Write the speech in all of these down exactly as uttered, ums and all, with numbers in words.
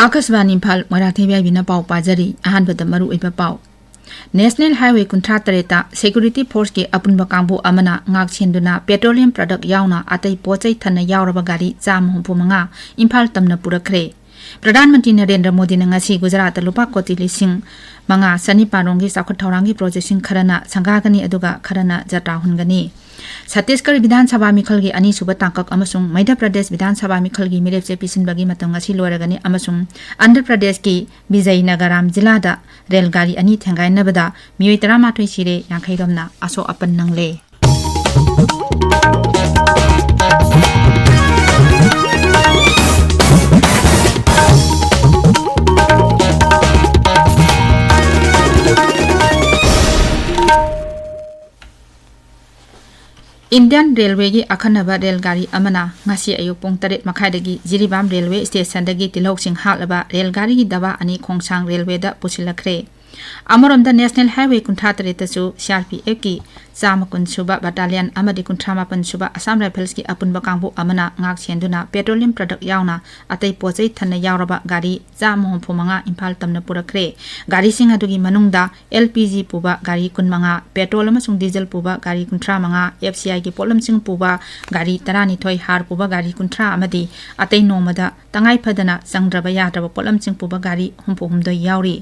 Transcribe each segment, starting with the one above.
ꯑꯀꯥꯁꯕꯥꯅꯤ ꯏꯝꯐꯥꯜ, ꯃꯣꯏꯔꯥꯡꯊꯦꯝ ꯌꯥꯏꯕꯤꯅ ꯄꯥꯎ ꯄꯥꯖꯔꯤ꯫ ꯑꯍꯥꯟꯕꯗ ꯃꯔꯨꯑꯣꯏꯕ ꯄꯥꯎ꯫ National Highway ꯀꯨꯟꯊ꯭ꯔꯥ ꯇꯔꯦꯠꯇ security forceꯀꯤ ꯑꯄꯨꯟꯕ ꯀꯥꯡꯕꯨ ꯑꯃꯅ ꯉꯥꯛ ꯁꯦꯟꯗꯨꯅ petroleum product ꯌꯥꯎꯅ ꯑꯇꯩ ꯄꯣꯠ ꯆꯩ ꯊꯟꯅ ꯌꯥꯎꯔꯕ ꯒꯥꯔꯤ ꯆꯥꯝꯃ ꯍꯨꯝꯐꯨ ꯃꯉꯥ ꯏꯝꯐꯥꯜ ꯇꯝꯅ ꯄꯨꯔꯛꯈ꯭ꯔꯦ꯫ ꯄ꯭ꯔꯙꯥꯟ ꯃꯟꯇ꯭ꯔꯤ ꯅꯔꯦꯟꯗ꯭ꯔ ꯃꯣꯗꯤꯅ ꯉꯁꯤ ꯒꯨꯖꯔꯥꯠꯇ ꯂꯨꯄꯥ ꯀꯣꯇꯤ ꯂꯤꯁꯤꯡ ꯃꯉꯥ ꯆꯅꯤꯄꯥꯟ ꯔꯣꯝꯒꯤ ꯆꯥꯎꯈꯠ ꯊꯧꯔꯥꯡꯒꯤ ꯄ꯭ꯔꯣꯖꯦꯛꯁꯤꯡ ꯈꯔꯅ ꯁꯪꯒꯥꯒꯅꯤ, ꯑꯗꯨꯒ ꯈꯔꯅ ꯖꯇ꯭ꯔꯥ ꯍꯨꯟꯒꯅꯤ꯫ ꯁꯠꯇꯤꯁꯒꯔ ꯕꯤꯙꯥꯟ ꯁꯚꯥ ꯃꯤꯈꯜꯒꯤ ꯑꯅꯤꯁꯨꯕ ꯇꯥꯡꯀꯛ ꯑꯃꯁꯨꯡ ꯃꯙ꯭ꯌ ꯄ꯭ꯔꯗꯦꯁ ꯕꯤꯙꯥꯟ ꯁꯚꯥ ꯃꯤꯈꯜꯒꯤ ꯃꯤꯔꯦꯞꯆꯦ ꯄꯤꯁꯤꯟꯕꯒꯤ ꯃꯇꯝ ꯉꯁꯤ ꯂꯣꯏꯔꯒꯅꯤ ꯑꯃꯁꯨꯡ ꯑꯟꯙ꯭ꯔ ꯄ꯭ꯔꯗꯦꯁꯀꯤ ꯕꯤꯖꯌꯅꯒꯔꯥꯝ ꯖꯤꯂꯥꯗ ꯔꯦꯜ ꯒꯥꯔꯤ ꯑꯅꯤ ꯊꯦꯡꯒꯥꯏꯅꯕꯗ ꯃꯤꯑꯣꯏ ꯇꯔꯥꯃꯥꯊꯣꯏ ꯁꯤꯔꯦ, ꯌꯥꯡꯈꯩ ꯔꯣꯝꯅ ꯑꯁꯣꯛ ꯑꯄꯟ ꯅꯪꯂꯦ꯫ Indian Railwayꯒꯤ ꯑꯈꯟꯅꯕ ꯔꯦꯜ ꯒꯥꯔꯤ ꯑꯃꯅ ꯉꯁꯤ ꯑꯌꯨꯛ ꯄꯨꯡ ꯇꯔꯦꯠ ꯃꯈꯥꯏꯗꯒꯤ ꯖꯤꯔꯤꯕꯥꯝ ꯔꯦꯜꯋꯦ ꯁ꯭ꯇꯦꯁꯟꯗꯒꯤ ꯇꯤꯜꯍꯧꯁꯤꯡ ꯍꯥꯠꯂꯕ ꯔꯦꯜ ꯒꯥꯔꯤꯒꯤ ꯗꯕꯥ ꯑꯅꯤ ꯈꯣꯡꯁꯥꯡ ꯔꯦꯜꯋꯦꯗ ꯄꯨꯁꯤꯜꯂꯛꯈ꯭ꯔꯦ꯫ ꯑꯃꯔꯣꯝꯗ, National Highway ꯀꯨꯟꯊ꯭ꯔꯥ ꯇꯔꯦꯠꯇꯁꯨ CRPFꯀꯤ ꯆꯥꯝꯃ ꯀꯨꯟ ꯁꯨꯕ battalion ꯑꯃꯗꯤ ꯀꯨꯟꯊ꯭ꯔꯥ ꯃꯥꯄꯟ ꯁꯨꯕ Assam Riflesꯀꯤ ꯑꯄꯨꯟꯕ ꯀꯥꯡꯕꯨ ꯑꯃꯅ ꯉꯥꯛ ꯁꯦꯟꯗꯨꯅ petroleum product ꯌꯥꯎꯅ ꯑꯇꯩ ꯄꯣꯠ ꯆꯩ ꯊꯟꯅ ꯌꯥꯎꯔꯕ ꯒꯥꯔꯤ ꯆꯥꯝꯃ ꯍꯨꯝꯐꯨ ꯃꯉꯥ ꯏꯝꯐꯥꯜ ꯇꯝꯅ ꯄꯨꯔꯛꯈ꯭ꯔꯦ꯫ ꯒꯥꯔꯤꯁꯤꯡ ꯑꯗꯨꯒꯤ ꯃꯅꯨꯡꯗ LPG ꯄꯨꯕ ꯒꯥꯔꯤ ꯀꯨꯟꯃꯉꯥ, petrol ꯑꯃꯁꯨꯡ diesel ꯄꯨꯕ ꯒꯥꯔꯤ ꯀꯨꯟꯊ꯭ꯔꯥ ꯃꯉꯥ, FCIꯒꯤ ꯄꯣꯠꯂꯝꯁꯤꯡ ꯄꯨꯕ ꯒꯥꯔꯤ ꯇꯔꯥꯅꯤꯊꯣꯏ, ꯍꯥꯔ ꯄꯨꯕ ꯒꯥꯔꯤ ꯀꯨꯟꯊ꯭ꯔꯥ ꯑꯃꯗꯤ ꯑꯇꯩ ꯅꯣꯡꯃꯗ ꯇꯉꯥꯏ ꯐꯗꯅ ꯆꯪꯗ꯭ꯔꯕ ꯌꯥꯗ꯭ꯔꯕ ꯄꯣꯠꯂꯝꯁꯤꯡ ꯄꯨꯕ ꯒꯥꯔꯤ ꯍꯨꯝꯐꯨ ꯍꯨꯝꯗꯣꯏ ꯌꯥꯎꯔꯤ꯫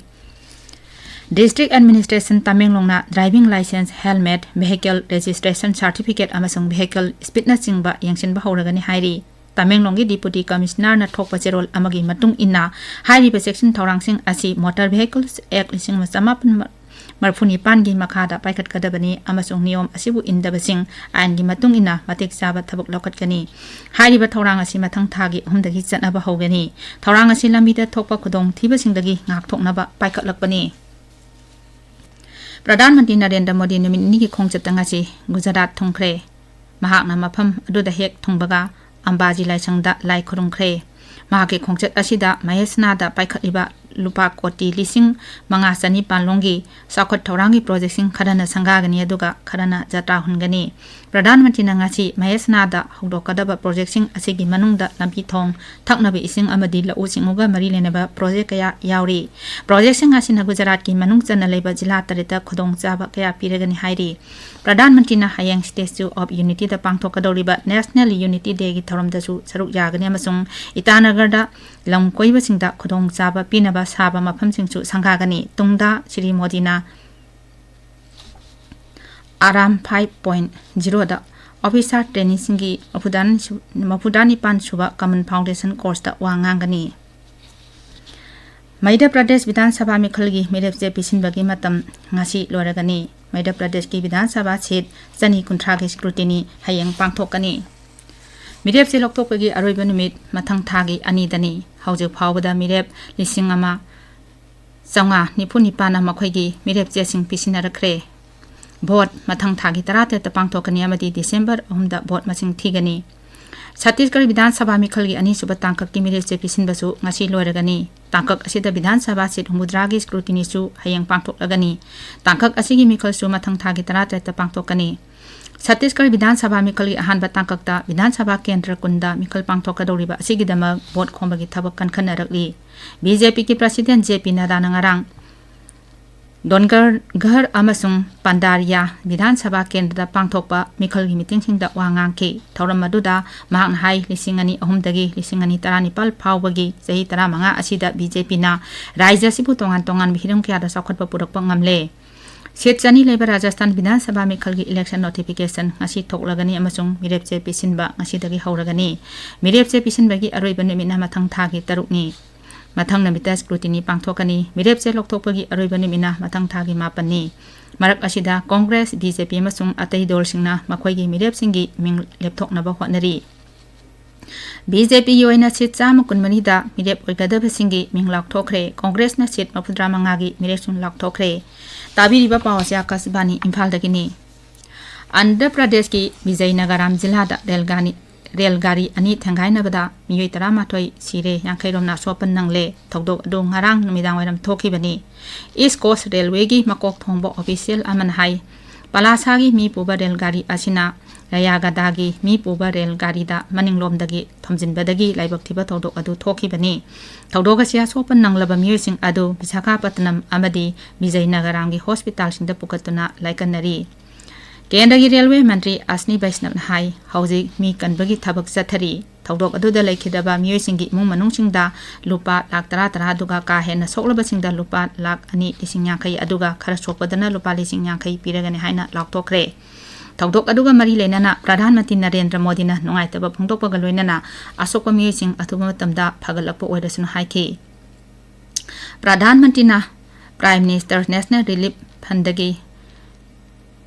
District Administration ꯇꯃꯦꯡꯂꯣꯡꯅ driving licence, helmet, vehicle registration certificate ꯑꯃꯁꯨꯡ vehicle speedꯅꯆꯤꯡꯕ ꯌꯦꯡꯁꯤꯟꯕ ꯍꯧꯔꯒꯅꯤ ꯍꯥꯏꯔꯤ꯫ ꯇꯃꯦꯡꯂꯣꯡꯒꯤ Deputy Commissionerꯅ ꯊꯣꯛꯄ ꯆꯦꯔꯣꯜ ꯑꯃꯒꯤ ꯃꯇꯨꯡ ꯏꯟꯅ, ꯍꯥꯏꯔꯤꯕ ꯆꯦꯛꯁꯤꯟ ꯊꯧꯔꯥꯡꯁꯤꯡ ꯑꯁꯤ Motor Vehicles Act ꯂꯤꯁꯤꯡ ꯑꯃ ꯆꯃꯥꯄꯟ ꯃꯔꯐꯨ ꯅꯤꯄꯥꯟꯒꯤ ꯃꯈꯥꯗ ꯄꯥꯏꯈꯠꯀꯗꯕꯅꯤ ꯑꯃꯁꯨꯡ ꯅꯤꯌꯣꯝ ꯑꯁꯤꯕꯨ ꯏꯟꯗꯕꯁꯤꯡ ꯑꯥꯏꯟꯒꯤ ꯃꯇꯨꯡ ꯏꯟꯅ ꯃꯇꯤꯛ ꯆꯥꯕ ꯊꯕꯛ ꯂꯧꯈꯠꯀꯅꯤ꯫ ꯍꯥꯏꯔꯤꯕ ꯊꯧꯔꯥꯡ ꯑꯁꯤ ꯃꯊꯪ ꯊꯥꯒꯤ ꯑꯍꯨꯝꯗꯒꯤ ꯆꯠꯅꯕ ꯍꯧꯒꯅꯤ꯫ ꯊꯧꯔꯥꯡ ꯑꯁꯤ ꯂꯝꯕꯤꯗ ꯊꯣꯛꯄ ꯈꯨꯗꯣꯡꯊꯤꯕꯁꯤꯡꯗꯒꯤ ꯉꯥꯛꯊꯣꯛꯅꯕ ꯄꯥꯏꯈꯠꯂꯛꯄꯅꯤ꯫ ꯄ꯭ꯔꯙꯥꯟ ꯃꯟꯇ꯭ꯔꯤ ꯅꯔꯦꯟꯗ꯭ꯔ ꯃꯣꯗꯤ ꯅꯨꯃꯤꯠ ꯅꯤꯅꯤꯒꯤ ꯈꯣꯡꯆꯠꯇ ꯉꯁꯤ ꯒꯨꯖꯔꯥꯠ ꯊꯨꯡꯈ꯭ꯔꯦ꯫ ꯃꯍꯥꯛꯅ ꯃꯐꯝ ꯑꯗꯨꯗ ꯍꯦꯛ ꯊꯨꯡꯕꯒ ꯑꯝꯕꯥꯖꯤ ꯂꯥꯏꯁꯪꯗ ꯂꯥꯏ ꯈꯨꯔꯨꯝꯈ꯭ꯔꯦ꯫ ꯃꯍꯥꯛꯀꯤ ꯈꯣꯡꯆꯠ ꯑꯁꯤꯗ ꯃꯍꯦꯁꯅꯥꯗ ꯄꯥꯏꯈꯠꯂꯤꯕ ꯂꯨꯄꯥ ꯀꯣꯇꯤ ꯂꯤꯁꯤꯡ ꯃꯉꯥ ꯆꯅꯤꯄꯥꯟ ꯂꯣꯝꯒꯤ ꯆꯥꯎꯈꯠ ꯊꯧꯔꯥꯡꯒꯤ ꯄ꯭ꯔꯣꯖꯦꯛꯁꯤꯡ ꯈꯔꯅ ꯁꯪꯒꯥꯒꯅꯤ, ꯑꯗꯨꯒ ꯈꯔꯅ ꯖꯇ꯭ꯔꯥ ꯍꯨꯟꯒꯅꯤ꯫ ꯄ꯭ꯔꯙꯥꯟ ꯃꯟꯇ꯭ꯔꯤꯅ ꯉꯁꯤ ꯃꯍꯦꯁꯅꯥꯗ ꯍꯧꯗꯣꯛꯀꯗꯕ ꯄ꯭ꯔꯣꯖꯦꯛꯁꯤꯡ ꯑꯁꯤꯒꯤ ꯃꯅꯨꯡꯗ ꯂꯝꯕꯤ ꯊꯣꯡ, ꯊꯛꯅꯕ ꯏꯁꯤꯡ ꯑꯃꯗꯤ ꯂꯧꯎ ꯁꯤꯡꯎꯒ ꯃꯔꯤ ꯂꯩꯅꯕ ꯄ꯭ꯔꯣꯖꯦꯛ ꯀꯌꯥ ꯌꯥꯎꯔꯤ꯫ ꯄ꯭ꯔꯣꯖꯦꯛꯁꯤꯡ ꯑꯁꯤꯅ ꯒꯨꯖꯔꯥꯠꯀꯤ ꯃꯅꯨꯡ ꯆꯟꯅ ꯂꯩꯕ ꯖꯤꯂꯥ ꯇꯔꯦꯠꯇ ꯈꯨꯗꯣꯡꯆꯥꯕ ꯀꯌꯥ ꯄꯤꯔꯒꯅꯤ ꯍꯥꯏꯔꯤ꯫ ꯄ꯭ꯔꯙꯥꯟ ꯃꯟꯇ꯭ꯔꯤꯅ ꯍꯌꯦꯡ Statue of Unityꯗ ꯄꯥꯡꯊꯣꯛꯀꯗꯧꯔꯤꯕ National Unity Dayꯒꯤ ꯊꯧꯔꯝꯗꯁꯨ ꯁꯔꯨꯛ ꯌꯥꯒꯅꯤ ꯑꯃꯁꯨꯡ ꯏꯇꯥꯅꯒꯔꯗ ꯂꯝ ꯀꯣꯏꯕꯁꯤꯡꯗ ꯈꯨꯗꯣꯡꯆꯥꯕ ꯄꯤꯅꯕ ꯁꯥꯕ ꯃꯐꯝꯁꯤꯡꯁꯨ ꯁꯪꯒꯥꯒꯅꯤ꯫ ꯇꯨꯡꯗ ꯁ꯭ꯔꯤ ꯃꯣꯗꯤꯅ ꯑꯥꯔꯥꯝ five point zeroꯗ officer traineeꯁꯤꯡꯒꯤ ꯃꯐꯨꯗꯥ ꯅꯤꯄꯥꯟ ꯁꯨꯕ Common Foundation Courseꯇ ꯋꯥ ꯉꯥꯡꯒꯅꯤ꯫ ꯃꯙ꯭ꯌ ꯄ꯭ꯔꯗꯦꯁ ꯕꯤꯙꯥꯟ ꯁꯚꯥ ꯃꯤꯈꯜꯒꯤ ꯃꯤꯔꯦꯞꯆꯦ ꯄꯤꯁꯤꯟꯕꯒꯤ ꯃꯇꯝ ꯉꯁꯤ ꯂꯣꯏꯔꯒꯅꯤ꯫ ꯃꯙ꯭ꯌ ꯄ꯭ꯔꯗꯦꯁꯀꯤ ꯕꯤꯙꯥꯟ ꯁꯚꯥ seat ꯆꯅꯤ ꯀꯨꯟꯊ꯭ꯔꯥꯒꯤ scrutiny ꯍꯌꯦꯡ ꯄꯥꯡꯊꯣꯛꯀꯅꯤ꯫ ꯃꯤꯔꯦꯞꯆꯦ ꯂꯧꯊꯣꯛꯄꯒꯤ ꯑꯔꯣꯏꯕ ꯅꯨꯃꯤꯠ ꯃꯊꯪ ꯊꯥꯒꯤ ꯑꯅꯤꯗꯅꯤ꯫ ꯍꯧꯖꯤꯛ ꯐꯥꯎꯕꯗ ꯃꯤꯔꯦꯞ ꯂꯤꯁꯤꯡ ꯑꯃ ꯆꯥꯝꯃꯉꯥ ꯅꯤꯐꯨ ꯅꯤꯄꯥꯟꯅ ꯃꯈꯣꯏꯒꯤ ꯃꯤꯔꯦꯞꯆꯦꯁꯤꯡ ꯄꯤꯁꯤꯟꯅꯔꯛꯈ꯭ꯔꯦ꯫ Vote ꯃꯊꯪ ꯊꯥꯒꯤ ꯇꯔꯥꯇꯔꯦꯠꯇ ꯄꯥꯡꯊꯣꯛꯀꯅꯤ ꯑꯃꯗꯤ December ꯑꯍꯨꯝꯗ vote ꯃꯁꯤꯡ ꯊꯤꯒꯅꯤ꯫ ꯁꯠꯇꯤꯁꯒꯔ ꯕꯤꯙꯥꯟ ꯁꯚꯥ ꯃꯤꯈꯜꯒꯤ ꯑꯅꯤꯁꯨꯕ ꯇꯥꯡꯀꯛꯀꯤ ꯃꯤꯔꯦꯞꯆꯦ ꯄꯤꯁꯤꯟꯕꯁꯨ ꯉꯁꯤ ꯂꯣꯏꯔꯒꯅꯤ꯫ ꯇꯥꯡꯀꯛ ꯑꯁꯤꯗ ꯕꯤꯙꯥꯟ ꯁꯚꯥ seat ꯍꯨꯝꯐꯨꯇꯔꯥꯒꯤ scrutinyꯁꯨ ꯍꯌꯦꯡ ꯄꯥꯡꯊꯣꯛꯂꯒꯅꯤ꯫ ꯇꯥꯡꯀꯛ ꯑꯁꯤꯒꯤ ꯃꯤꯈꯜꯁꯨ ꯃꯊꯪ ꯊꯥꯒꯤ ꯇꯔꯥꯇꯔꯦꯠꯇ ꯄꯥꯡꯊꯣꯛꯀꯅꯤ꯫ ꯁꯠꯇꯤꯁꯒꯔ ꯕꯤꯙꯥꯟ ꯁꯚꯥ ꯃꯤꯈꯜꯒꯤ ꯑꯍꯥꯟꯕ ꯇꯥꯡꯀꯛꯇ ꯕꯤꯙꯥꯟ ꯁꯚꯥ ꯀꯦꯟꯗ꯭ꯔ ꯀꯨꯟꯗ ꯃꯤꯈꯜ ꯄꯥꯡꯊꯣꯛꯀꯗꯧꯔꯤꯕ ꯑꯁꯤꯒꯤꯗꯃꯛ vote ꯈꯣꯝꯕꯒꯤ ꯊꯕꯛ ꯀꯟꯈꯠꯅꯔꯛꯂꯤ꯫ BJPꯒꯤ President JP ꯅꯗꯥꯅ ꯉꯔꯥꯡ ꯗꯣꯟꯒꯔ ꯑꯃꯁꯨꯡ ꯄꯟꯗꯥꯔꯤꯌꯥ ꯕꯤꯙꯥꯟ ꯁꯚꯥ ꯀꯦꯟꯗ꯭ꯔꯗ ꯄꯥꯡꯊꯣꯛꯄ ꯃꯤꯈꯜꯒꯤ meetingꯁꯤꯡꯗ ꯋꯥ ꯉꯥꯡꯈꯤ꯫ ꯊꯧꯔꯝ ꯑꯗꯨꯗ ꯃꯍꯥꯛꯅ ꯍꯥꯏ, ꯂꯤꯁꯤꯡ ꯑꯅꯤ ꯑꯍꯨꯝꯗꯒꯤ ꯂꯤꯁꯤꯡ ꯑꯅꯤ ꯇꯔꯥꯅꯤꯄꯥꯜ ꯐꯥꯎꯕꯒꯤ ꯆꯍꯤ ꯇꯔꯥꯃꯉꯥ ꯑꯁꯤꯗ BJPꯅ ꯔꯥꯖ꯭ꯌ ꯑꯁꯤꯕꯨ ꯇꯣꯉꯥꯟ ꯇꯣꯉꯥꯟꯕ ꯍꯤꯔꯝ ꯀꯌꯥꯗ ꯆꯥꯎꯈꯠꯄ ꯄꯨꯔꯛꯄ ꯉꯝꯂꯦ꯫ Seat ꯆꯅꯤ ꯂꯩꯕ ꯔꯥꯖꯁꯊꯥꯟ ꯕꯤꯙꯥꯟ ꯁꯚꯥ ꯃꯤꯈꯜꯒꯤ election notification ꯉꯁꯤ ꯊꯣꯛꯂꯒꯅꯤ ꯑꯃꯁꯨꯡ ꯃꯤꯔꯦꯞꯆꯦ ꯄꯤꯁꯤꯟꯕ ꯉꯁꯤꯗꯒꯤ ꯍꯧꯔꯒꯅꯤ꯫ ꯃꯤꯔꯦꯞꯆꯦ ꯄꯤꯁꯤꯟꯕꯒꯤ ꯑꯔꯣꯏꯕ ꯅꯨꯃꯤꯠꯅ ꯃꯊꯪ ꯊꯥꯒꯤ ꯇꯔꯨꯛꯅꯤ꯫ ꯃꯊꯪ ꯅꯨꯃꯤꯠꯇ scrutiny ꯄꯥꯡꯊꯣꯛꯀꯅꯤ꯫ ꯃꯤꯔꯦꯞꯆꯦ ꯂꯧꯊꯣꯛꯄꯒꯤ ꯑꯔꯣꯏꯕ ꯅꯨꯃꯤꯠꯅ ꯃꯊꯪ ꯊꯥꯒꯤ ꯃꯥꯄꯟꯅꯤ꯫ ꯃꯔꯛ ꯑꯁꯤꯗ Congress, BJP ꯑꯃꯁꯨꯡ ꯑꯇꯩ ꯗꯣꯜꯁꯤꯡꯅ ꯃꯈꯣꯏꯒꯤ ꯃꯤꯔꯦꯞꯁꯤꯡꯒꯤ ꯃꯤꯡ ꯂꯦꯞꯊꯣꯛꯅꯕ ꯍꯣꯠꯅꯔꯤ꯫ BJPꯒꯤ ꯑꯣꯏꯅ seat ꯆꯥꯝꯃ ꯀꯨꯟꯃꯔꯤꯗ ꯃꯤꯔꯦꯞ ꯑꯣꯏꯒꯗꯕꯁꯤꯡꯒꯤ ꯃꯤꯡ ꯂꯥꯎꯊꯣꯛꯈ꯭ꯔꯦ꯫ Congressꯅ seat ꯃꯔꯤꯐꯨꯇꯔꯥ ꯃꯉꯥꯒꯤ ꯃꯤꯔꯦꯞꯁꯤꯡ ꯂꯥꯎꯊꯣꯛꯈ꯭ꯔꯦ꯫ ꯇꯥꯕꯤꯔꯤꯕ ꯄꯥꯎ ꯑꯁꯤ ꯑꯀꯥꯁꯕꯥꯅꯤ ꯏꯝꯐꯥꯜꯗꯒꯤꯅꯤ꯫ ꯑꯟꯙ꯭ꯔ ꯄ꯭ꯔꯗꯦꯁꯀꯤ ꯕꯤꯖꯌꯅꯒꯔꯝ ꯖꯤꯂꯥꯗ ꯔꯦꯜ ꯒꯥꯔꯤ, ꯔꯦꯜ ꯒꯥꯔꯤ ꯑꯅꯤ ꯊꯦꯡꯒꯥꯏꯅꯕꯗ ꯃꯤꯑꯣꯏ ꯇꯔꯥꯃꯥꯊꯣꯏ ꯁꯤꯔꯦ, ꯌꯥꯡꯈꯩ ꯔꯣꯝꯅ ꯑꯁꯣꯛ ꯑꯄꯟ ꯅꯪꯂꯦ꯫ ꯊꯧꯗꯣꯛ ꯑꯗꯨ ꯉꯔꯥꯡ ꯅꯨꯃꯤꯗꯥꯡꯋꯥꯏꯔꯝ ꯊꯣꯛꯈꯤꯕꯅꯤ꯫ East Coast Railwayꯒꯤ ꯃꯀꯣꯛ ꯊꯣꯡꯕ official ꯑꯃꯅ ꯍꯥꯏ, ꯄꯂꯥꯁꯥꯒꯤ ꯃꯤ ꯄꯨꯕ ꯔꯦꯜ ꯒꯥꯔꯤ ꯑꯁꯤꯅ ꯔꯌꯥꯒꯗꯥꯒꯤ ꯃꯤ ꯄꯨꯕ ꯔꯦꯜ ꯒꯥꯔꯤꯗ ꯃꯅꯤꯡꯂꯣꯝꯗꯒꯤ ꯊꯣꯝꯖꯤꯟꯕꯗꯒꯤ ꯂꯥꯏꯕꯛ ꯊꯤꯕ ꯊꯧꯗꯣꯛ ꯑꯗꯨ ꯊꯣꯛꯈꯤꯕꯅꯤ꯫ ꯊꯧꯗꯣꯛ ꯑꯁꯤ ꯑꯁꯣꯛꯄ ꯅꯪꯂꯕ ꯃꯤꯑꯣꯏꯁꯤꯡ ꯑꯗꯨ ꯕꯤꯁꯥꯈꯥꯄꯠꯇꯅꯝ ꯑꯃꯗꯤ ꯕꯤꯖꯌꯅꯒꯔꯥꯝꯒꯤ ꯍꯣꯁꯄꯤꯇꯥꯜꯁꯤꯡꯗ ꯄꯨꯈꯠꯇꯨꯅ ꯂꯥꯏꯀꯠꯅꯔꯤ꯫ ꯀꯦꯟꯗ꯭ꯔꯒꯤ ꯔꯦꯜꯋꯦ ꯃꯟꯇ꯭ꯔꯤ ꯑꯁꯅꯤ ꯕꯩꯁꯅꯕꯅ ꯍꯥꯏ, ꯍꯧꯖꯤꯛ ꯃꯤ ꯀꯟꯕꯒꯤ ꯊꯕꯛ ꯆꯠꯊꯔꯤ꯫ ꯊꯧꯗꯣꯛ ꯑꯗꯨꯗ ꯂꯩꯈꯤꯗꯕ ꯃꯤꯑꯣꯏꯁꯤꯡꯒꯤ ꯏꯃꯨꯡ ꯃꯅꯨꯡꯁꯤꯡꯗ ꯂꯨꯄꯥ ꯂꯥꯈ ꯇꯔꯥ ꯇꯔꯥ, ꯑꯗꯨꯒ ꯀꯥ ꯍꯦꯟꯅ ꯁꯣꯛꯂꯕꯁꯤꯡꯗ ꯂꯨꯄꯥ ꯂꯥꯈ ꯑꯅꯤ ꯂꯤꯁꯤꯡ ꯌꯥꯡꯈꯩ, ꯑꯗꯨꯒ ꯈꯔ ꯁꯣꯛꯄꯗꯅ ꯂꯨꯄꯥ ꯂꯤꯁꯤꯡ ꯌꯥꯡꯈꯩ ꯄꯤꯔꯒꯅꯤ ꯍꯥꯏꯅ ꯂꯥꯎꯊꯣꯛꯈ꯭ꯔꯦ꯫ ꯊꯧꯗꯣꯛ ꯑꯗꯨꯒ ꯃꯔꯤ ꯂꯩꯅꯅ ꯄ꯭ꯔꯙꯥꯟ ꯃꯟꯇ꯭ꯔꯤ ꯅꯔꯦꯟꯗ꯭ꯔ ꯃꯣꯗꯤꯅ ꯅꯨꯡꯉꯥꯏꯇꯕ ꯐꯣꯡꯗꯣꯛꯄꯒ ꯂꯣꯏꯅꯅ ꯑꯁꯣꯛꯄ ꯃꯤꯑꯣꯏꯁꯤꯡ ꯑꯊꯨꯕ ꯃꯇꯝꯗ ꯐꯒꯠꯂꯛꯄ ꯑꯣꯏꯔꯁꯅꯨ ꯍꯥꯏꯈꯤ꯫ ꯄ꯭ꯔꯙꯥꯟ ꯃꯟꯇ꯭ꯔꯤꯅ Prime Minister National Relief Fundꯗꯒꯤ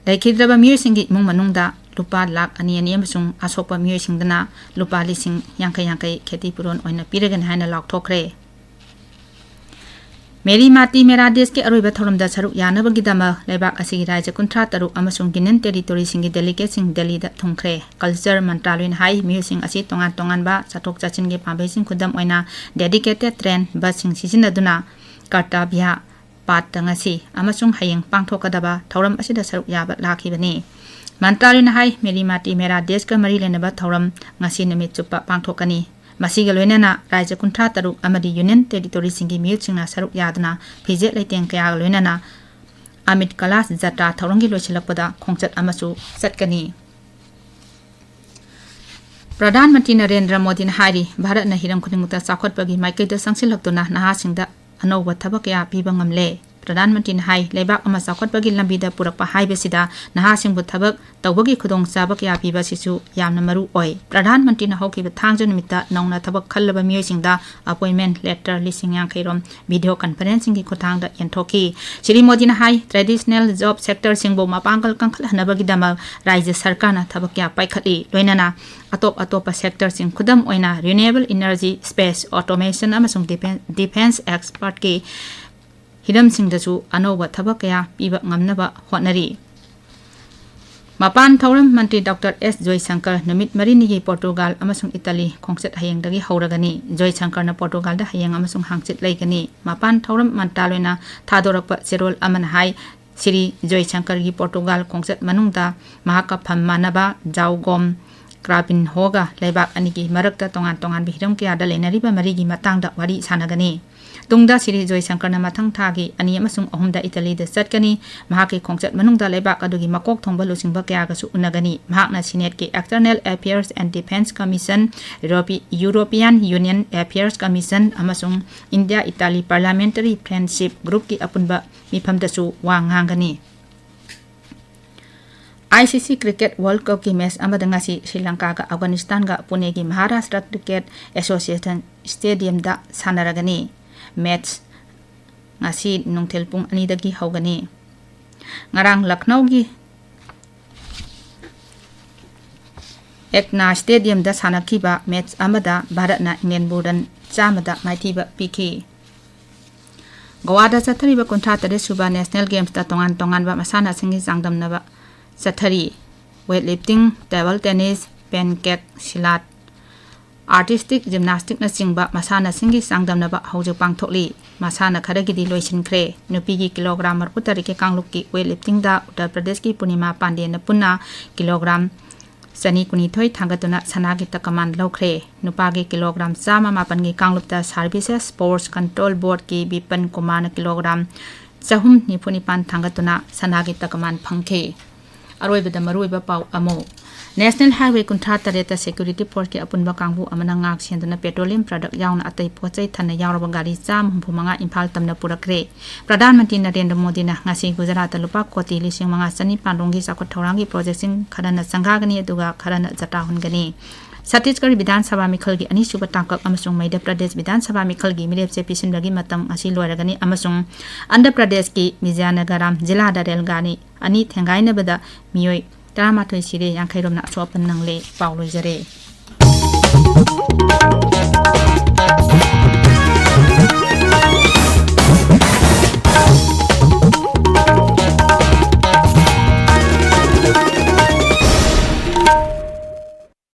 ꯂꯩꯈꯤꯗ꯭ꯔꯕ ꯃꯤꯑꯣꯏꯁꯤꯡꯒꯤ ꯏꯃꯨꯡ ꯃꯅꯨꯡꯗ ꯂꯨꯄꯥ ꯂꯥꯈ ꯑꯅꯤ ꯑꯅꯤ ꯑꯃꯁꯨꯡ ꯑꯁꯣꯛꯄ ꯃꯤꯑꯣꯏꯁꯤꯡꯗꯅ ꯂꯨꯄꯥ ꯂꯤꯁꯤꯡ ꯌꯥꯡꯈꯩ ꯌꯥꯡꯈꯩ ꯈꯦꯇꯤ ꯄꯨꯔꯣꯟ ꯑꯣꯏꯅ ꯄꯤꯔꯒꯅꯤ ꯍꯥꯏꯅ ꯂꯥꯎꯊꯣꯛꯈ꯭ꯔꯦ꯫ ꯃꯦꯔꯤ ꯃꯥꯇꯤ ꯃꯦꯔꯥ ꯗꯦꯁꯀꯤ ꯑꯔꯣꯏꯕ ꯊꯧꯔꯝꯗ ꯁꯔꯨꯛ ꯌꯥꯅꯕꯒꯤꯗꯃꯛ ꯂꯩꯕꯥꯛ ꯑꯁꯤꯒꯤ ꯔꯥꯖ꯭ꯌ ꯀꯨꯟꯊ꯭ꯔꯥ ꯇꯔꯨꯛ ꯑꯃꯁꯨꯡ Union Territoryꯁꯤꯡꯒꯤ delegateꯁꯤꯡ ꯗꯦꯜꯂꯤꯗ ꯊꯨꯡꯈ꯭ꯔꯦ꯫ Culture ꯃꯟꯇ꯭ꯔꯥꯂꯣꯏꯅ ꯍꯥꯏ, ꯃꯤꯑꯣꯏꯁꯤꯡ ꯑꯁꯤ ꯇꯣꯉꯥꯟ ꯇꯣꯉꯥꯟꯕ ꯆꯠꯊꯣꯛ ꯆꯠꯁꯤꯟꯒꯤ ꯄꯥꯝꯕꯩꯁꯤꯡ, ꯈꯨꯗꯝ ꯑꯣꯏꯅ dedicated train, busꯁꯤꯡ ꯁꯤꯖꯤꯟꯅꯗꯨꯅ ꯀꯔꯇꯕ꯭ꯌ ꯄꯥꯠꯇ ꯉꯁꯤ ꯑꯃꯁꯨꯡ ꯍꯌꯦꯡ ꯄꯥꯡꯊꯣꯛꯀꯗꯕ ꯊꯧꯔꯝ ꯑꯁꯤꯗ ꯁꯔꯨꯛ ꯌꯥꯕ ꯂꯥꯛꯈꯤꯕꯅꯤ꯫ ꯃꯟꯇ꯭ꯔꯥꯂꯣꯏꯅ ꯍꯥꯏ, ꯃꯦꯔꯤ ꯃꯥꯇꯤ ꯃꯦꯔꯥ ꯗꯦꯁꯀ ꯃꯔꯤ ꯂꯩꯅꯕ ꯊꯧꯔꯝ ꯉꯁꯤ ꯅꯨꯃꯤꯠ ꯆꯨꯞꯄ ꯄꯥꯡꯊꯣꯛꯀꯅꯤ꯫ ꯃꯁꯤꯒ ꯂꯣꯏꯅꯅ ꯔꯥꯖ꯭ꯌ ꯀꯨꯟꯊ꯭ꯔꯥ ꯇꯔꯨꯛ ꯑꯃꯗꯤ Union Territoryꯁꯤꯡꯒꯤ ꯃꯤꯍꯨꯠꯁꯤꯡꯅ ꯁꯔꯨꯛ ꯌꯥꯗꯨꯅ ꯐꯤꯖꯦꯠ ꯂꯩꯇꯦꯡ ꯀꯌꯥꯒ ꯂꯣꯏꯅꯅ ꯑꯃꯤꯠ ꯀꯂꯥꯁ ꯖꯇ꯭ꯔꯥ ꯊꯧꯔꯝꯒꯤ ꯂꯣꯏꯁꯤꯜꯂꯛꯄꯗ ꯈꯣꯡꯆꯠ ꯑꯃꯁꯨ ꯆꯠꯀꯅꯤ꯫ ꯄ꯭ꯔꯙꯥꯟ ꯃꯟꯇ꯭ꯔꯤ ꯅꯔꯦꯟꯗ꯭ꯔ ꯃꯣꯗꯤꯅ ꯍꯥꯏꯔꯤ, ꯚꯥꯔꯠꯅ ꯍꯤꯔꯝ ꯈꯨꯗꯤꯡꯃꯛꯇ ꯆꯥꯎꯈꯠꯄꯒꯤ ꯃꯥꯏꯀꯩꯗ ꯆꯪꯁꯤꯜꯂꯛꯇꯨꯅ ꯅꯍꯥꯁꯤꯡꯗ ꯑꯅꯧꯕ ꯊꯕꯛ ꯀꯌꯥ ꯄꯤꯕ ꯉꯝꯂꯦ꯫ ꯄ꯭ꯔꯙꯥꯟ ꯃꯟꯇ꯭ꯔꯤꯅ ꯍꯥꯏ, ꯂꯩꯕꯥꯛ ꯑꯃ ꯆꯥꯎꯈꯠꯄꯒꯤ ꯂꯝꯕꯤꯗ ꯄꯨꯔꯛꯄ ꯍꯥꯏꯕꯁꯤꯗ ꯅꯍꯥꯁꯤꯡꯕꯨ ꯊꯕꯛ ꯇꯧꯕꯒꯤ ꯈꯨꯗꯣꯡꯆꯥꯕ ꯀꯌꯥ ꯄꯤꯕ ꯑꯁꯤꯁꯨ ꯌꯥꯝꯅ ꯃꯔꯨ ꯑꯣꯏ꯫ ꯄ꯭ꯔꯙꯥꯟ ꯃꯟꯇ꯭ꯔꯤꯅ ꯍꯧꯈꯤꯕ ꯊꯥꯡꯖ ꯅꯨꯃꯤꯠꯇ ꯅꯧꯅ ꯊꯕꯛ ꯈꯜꯂꯕ ꯃꯤꯑꯣꯏꯁꯤꯡꯗ appointment letter ꯂꯤꯁꯤꯡ ꯌꯥꯡꯈꯩ ꯔꯣꯝ video conferencingꯒꯤ ꯈꯨꯠꯊꯥꯡꯗ ꯌꯦꯟꯊꯣꯛꯈꯤ꯫ ꯁ꯭ꯔꯤ ꯃꯣꯗꯤꯅ ꯍꯥꯏ, traditional job sectorꯁꯤꯡꯕꯨ ꯃꯄꯥꯡꯒꯜ ꯀꯟꯈꯠꯍꯟꯅꯕꯒꯤꯗꯃꯛ ꯔꯥꯖ꯭ꯌ ꯁꯔꯀꯥꯔꯅ ꯊꯕꯛ ꯀꯌꯥ ꯄꯥꯏꯈꯠꯂꯤ꯫ ꯂꯣꯏꯅꯅ ꯑꯇꯣꯞ ꯑꯇꯣꯞꯄ sectorꯁꯤꯡ, ꯈꯨꯗꯝ ꯑꯣꯏꯅ renewable energy, space, automation ꯑꯃꯁꯨꯡ defense, defense exportꯀꯤ ꯍꯤꯔꯝꯁꯤꯡꯗꯁꯨ ꯑꯅꯧꯕ ꯊꯕꯛ ꯀꯌꯥ ꯄꯤꯕ ꯉꯝꯅꯕ ꯍꯣꯠꯅꯔꯤ꯫ ꯃꯄꯥꯟ ꯊꯧꯔꯝ ꯃꯟꯇ꯭ꯔꯤ ꯗꯣꯛꯇꯔ ꯑꯦꯁ ꯖꯣꯏꯁꯪꯀꯔ ꯅꯨꯃꯤꯠ ꯃꯔꯤꯅꯤꯒꯤ ꯄꯣꯔꯇꯨꯒꯥꯜ ꯑꯃꯁꯨꯡ ꯏꯇꯥꯂꯤ ꯈꯣꯡꯆꯠ ꯍꯌꯦꯡꯗꯒꯤ ꯍꯧꯔꯒꯅꯤ꯫ ꯖꯣꯏꯁꯪꯀꯔꯅ ꯄꯣꯔꯇꯨꯒꯥꯜꯗ ꯍꯌꯦꯡ ꯑꯃꯁꯨꯡ ꯍꯥꯡꯆꯤꯠ ꯂꯩꯒꯅꯤ꯫ ꯃꯄꯥꯟ ꯊꯧꯔꯝ ꯃꯟꯇ꯭ꯔꯥꯂꯣꯏꯅ ꯊꯥꯗꯣꯔꯛꯄ ꯆꯦꯔꯣꯜ ꯑꯃꯅ ꯍꯥꯏ, ꯁ꯭ꯔꯤ ꯖꯣꯏꯁꯪꯀꯔꯒꯤ ꯄꯣꯔꯇꯨꯒꯥꯜ ꯈꯣꯡꯆꯠ ꯃꯅꯨꯡꯗ ꯃꯍꯥꯛꯀ ꯐꯝ ꯃꯥꯟꯅꯕ ꯖꯥꯎꯒꯣꯝ ꯀ꯭ꯔꯥꯕꯤꯟꯍꯣꯒ ꯂꯩꯕꯥꯛ ꯑꯅꯤꯒꯤ ꯃꯔꯛꯇ ꯇꯣꯉꯥꯟ ꯇꯣꯉꯥꯟꯕ ꯍꯤꯔꯝ ꯀꯌꯥꯗ ꯂꯩꯅꯔꯤꯕ ꯃꯔꯤꯒꯤ ꯃꯇꯥꯡꯗ ꯋꯥꯔꯤ ꯁꯥꯟꯅꯒꯅꯤ꯫ ꯇꯨꯡꯗ ꯁ꯭ꯔꯤ ꯖꯣꯏꯁꯪꯀꯔꯅ ꯃꯊꯪ ꯊꯥꯒꯤ ꯑꯅꯤ ꯑꯃꯁꯨꯡ ꯑꯍꯨꯝꯗ ꯏꯇꯥꯂꯤꯗ ꯆꯠꯀꯅꯤ꯫ ꯃꯍꯥꯛꯀꯤ ꯈꯣꯡꯆꯠ ꯃꯅꯨꯡꯗ ꯂꯩꯕꯥꯛ ꯑꯗꯨꯒꯤ ꯃꯀꯣꯛ ꯊꯣꯡꯕ ꯂꯨꯆꯤꯡꯕ ꯀꯌꯥꯒꯁꯨ ꯎꯅꯒꯅꯤ꯫ ꯃꯍꯥꯛꯅ Senate-ꯀꯤ External Affairs and Defence Commission, Europe-, European Union Affairs Commission ꯑꯃꯁꯨꯡ ꯏꯟꯗꯤꯌꯥ-ꯏꯇꯥꯂꯤ Parliamentary Friendship Group-ꯀꯤ ꯑꯄꯨꯟꯕ ꯃꯤꯐꯝꯗꯁꯨ ꯋꯥ ꯉꯥꯡꯒꯅꯤ꯫ ICC Cricket World Cup-ꯀꯤ ꯃꯦꯆ ꯑꯃꯗ ꯉꯁꯤ ꯁ꯭ꯔꯤ ꯂꯪꯀꯥꯒ ꯑꯐꯒꯥꯅꯤꯁꯇꯥꯟꯒ ꯄꯨꯅꯦꯒꯤ ꯃꯍꯥꯔꯥꯁꯇ꯭ꯔ Cricket Association Stadium-ꯗ ꯁꯥꯟꯅꯔꯒꯅꯤ꯫ ꯃꯦꯆ ꯉꯁꯤ ꯅꯨꯡꯊꯤꯜ ꯄꯨꯡ ꯑꯅꯤꯗꯒꯤ ꯍꯧꯒꯅꯤ꯫ ꯉꯔꯥꯡ ꯂꯈꯅꯧꯒꯤ ꯑꯦꯛꯅꯥ Stadium-ꯗ ꯁꯥꯟꯅꯈꯤꯕ ꯃꯦꯆ ꯑꯃꯗ ꯚꯥꯔꯠꯅ ꯏꯪꯂꯦꯟꯕꯨ ꯔꯟ ꯆꯥꯝꯃꯗ ꯃꯥꯏꯊꯤꯕ ꯄꯤꯈꯤ꯫ ꯒꯣꯋꯥꯗ ꯆꯠꯊꯔꯤꯕ ꯀꯨꯟꯊ꯭ꯔꯥ ꯇꯔꯦꯠ ꯁꯨꯕ National Games-ꯇ ꯇꯣꯉꯥꯟ ꯇꯣꯉꯥꯟꯕ ꯃꯁꯥꯟꯅꯁꯤꯡꯒꯤ ꯆꯥꯡꯗꯝꯅꯕ ꯆꯠꯊꯔꯤ꯫ Weightlifting, table tennis, pancake, ꯁꯤꯂꯥꯠ, artistic gymnastic-ꯅꯆꯤꯡꯕ ꯃꯁꯥꯟꯅꯁꯤꯡꯒꯤ ꯆꯥꯡꯗꯝꯅꯕ ꯍꯧꯖꯤꯛ ꯄꯥꯡꯊꯣꯛꯂꯤ꯫ ꯃꯁꯥꯟꯅ ꯈꯔꯒꯤꯗꯤ ꯂꯣꯏꯁꯤꯟꯈ꯭ꯔꯦ꯫ ꯅꯨꯄꯤꯒꯤ ꯀꯤꯂꯣꯒ꯭ꯔꯥꯝ ꯃꯔꯤꯐꯨ ꯇꯔꯦꯠꯀꯤ ꯀꯥꯡꯂꯨꯞꯀꯤ weightlifting-ꯗ ꯎꯠꯇꯔ ꯄ꯭ꯔꯗꯦꯁꯀꯤ ꯄꯨꯔꯅꯤꯃꯥ ꯄꯥꯟꯗꯦꯅ ꯄꯨꯟꯅ ꯀꯤꯂꯣꯒ꯭ꯔꯥꯝ ꯆꯅꯤ ꯀꯨꯟꯅꯤꯊꯣꯏ ꯊꯥꯡꯒꯠꯇꯨꯅ ꯁꯅꯥꯒꯤ ꯇꯀꯃꯥꯟ ꯂꯧꯈ꯭ꯔꯦ꯫ ꯅꯨꯄꯥꯒꯤ ꯀꯤꯂꯣꯒ꯭ꯔꯥꯝ ꯆꯥꯝꯃ ꯃꯥꯄꯟꯒꯤ ꯀꯥꯡꯂꯨꯞꯇ Services Sports Control Board-ꯀꯤ ꯕꯤꯄꯟ ꯀꯨꯃꯥꯔꯅ ꯀꯤꯂꯣꯒ꯭ꯔꯥꯝ ꯆꯍꯨꯝ ꯅꯤꯐꯨ ꯅꯤꯄꯥꯟ ꯊꯥꯡꯒꯠꯇꯨꯅ ꯁꯅꯥꯒꯤ ꯇꯀꯃꯥꯟ ꯐꯪꯈꯤ꯫ ꯑꯔꯣꯏꯕꯗ ꯃꯔꯨꯑꯣꯏꯕ ꯄꯥꯎ ꯑꯃꯨꯛ꯫ National Highway ꯀꯨꯟꯊ꯭ꯔꯥ ꯇꯔꯦꯠꯇ security force-ꯀꯤ ꯑꯄꯨꯟꯕ ꯀꯥꯡꯕꯨ ꯑꯃꯅ ꯉꯥꯛ ꯁꯦꯟꯗꯨꯅ petroleum product ꯌꯥꯎꯅ ꯑꯇꯩ ꯄꯣꯠ ꯆꯩ ꯊꯟꯅ ꯌꯥꯎꯔꯕ ꯒꯥꯔꯤ ꯆꯥꯝꯃ ꯍꯨꯝꯐꯨ ꯃꯉꯥ ꯏꯝꯐꯥꯜ ꯇꯝꯅ ꯄꯨꯔꯛꯈ꯭ꯔꯦ꯫ ꯄ꯭ꯔꯙꯥꯟ ꯃꯟꯇ꯭ꯔꯤ ꯅꯔꯦꯟꯗ꯭ꯔ ꯃꯣꯗꯤꯅ ꯉꯁꯤ ꯒꯨꯖꯔꯥꯠꯇ ꯂꯨꯄꯥ ꯀꯣꯇꯤ ꯂꯤꯁꯤꯡ ꯃꯉꯥ ꯆꯅꯤꯄꯥꯟ ꯔꯣꯝꯒꯤ ꯆꯥꯎꯈꯠ ꯊꯧꯔꯥꯡꯒꯤ ꯄ꯭ꯔꯣꯖꯦꯛꯁꯤꯡ ꯈꯔꯅ ꯁꯪꯒꯥꯒꯅꯤ, ꯑꯗꯨꯒ ꯈꯔꯅ ꯖꯇ꯭ꯔꯥ ꯍꯨꯟꯒꯅꯤ꯫ ꯁꯠꯇꯤꯁꯒꯔ ꯕꯤꯙꯥꯟ ꯁꯚꯥ ꯃꯤꯈꯜꯒꯤ ꯑꯅꯤꯁꯨꯕ ꯇꯥꯡꯀꯛ ꯑꯃꯁꯨꯡ ꯃꯙ꯭ꯌ ꯄ꯭ꯔꯗꯦꯁ ꯕꯤꯙꯥꯟ ꯁꯚꯥ ꯃꯤꯈꯜꯒꯤ ꯃꯤꯔꯦꯞ ꯆꯦ ꯄꯤꯁꯤꯟꯕꯒꯤ ꯃꯇꯝ ꯉꯁꯤ ꯂꯣꯏꯔꯒꯅꯤ ꯑꯃꯁꯨꯡ ꯑꯟꯙ꯭ꯔ ꯄ꯭ꯔꯗꯦꯁꯀꯤ ꯕꯤꯖꯌꯅꯒꯔꯝ ꯖꯤꯂꯥꯗ ꯔꯦꯜ ꯒꯥꯔꯤ ꯑꯅꯤ ꯊꯦꯡꯒꯥꯏꯅꯕꯗ ꯃꯤꯑꯣꯏ ꯇꯔꯥꯃꯥꯊꯣꯏ ꯁꯤꯔꯦ, ꯌꯥꯡꯈꯩ ꯔꯣꯝꯅ ꯑꯁꯣꯛ ꯑꯄꯟ ꯅꯪꯂꯦ꯫ ꯄꯥꯎ ꯂꯣꯏꯖꯔꯦ꯫